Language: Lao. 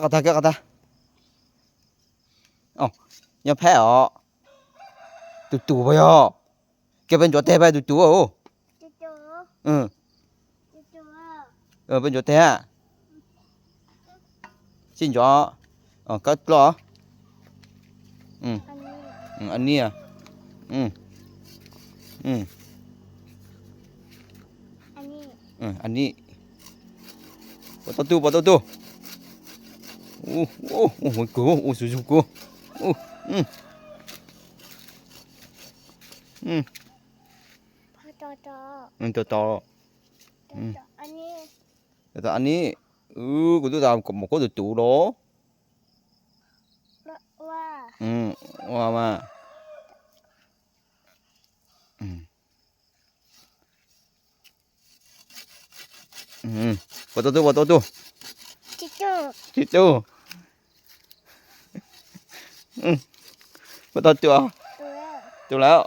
ກະຕາ ກະຕາ ເອົ້າ ຍາແພ້ເອາະ ຕູຕູບໍ່ຍອ ແກເປັນຈົວແທ້ໄປຕູຕູເອົາ ຕູຕູ ເອີ ຕູຕູ ເອີ ເປັນຈົວແທ້ ຊິນຈອ ເອີ ກະກລໍ ອືມ ອັນນີ້ ອືມ ອັນນີ້ອະ ອືມ ອືມ ອັນນີ້ ເອີ ອັນນີ້ ປະຕູ ປະຕູ ໂອ້ ໂອ້ ໂອ້ ໂອ້ ໂອ້ ຊູຊູ ໂອ້ ອືມ ອືມ ພໍຕໍ່ຕໍ່ ອືມ ຕໍ່ຕໍ່ ຕໍ່ຕໍ່ ອືມ ອັນນີ້ ແລ້ວກໍອັນນີ້ ອື ກູຕູຕາມກໍບໍ່ກໍຕູຕູໂລ ວ່າ ວ່າ ອືມ ວ່າມາ ອືມ ອືມ ປະຕູ ປະຕູ ທິດເຈີ ທິດເຈີ ອືມ ປະຕູ ຕູແລ້ວ ຕູແລ້ວ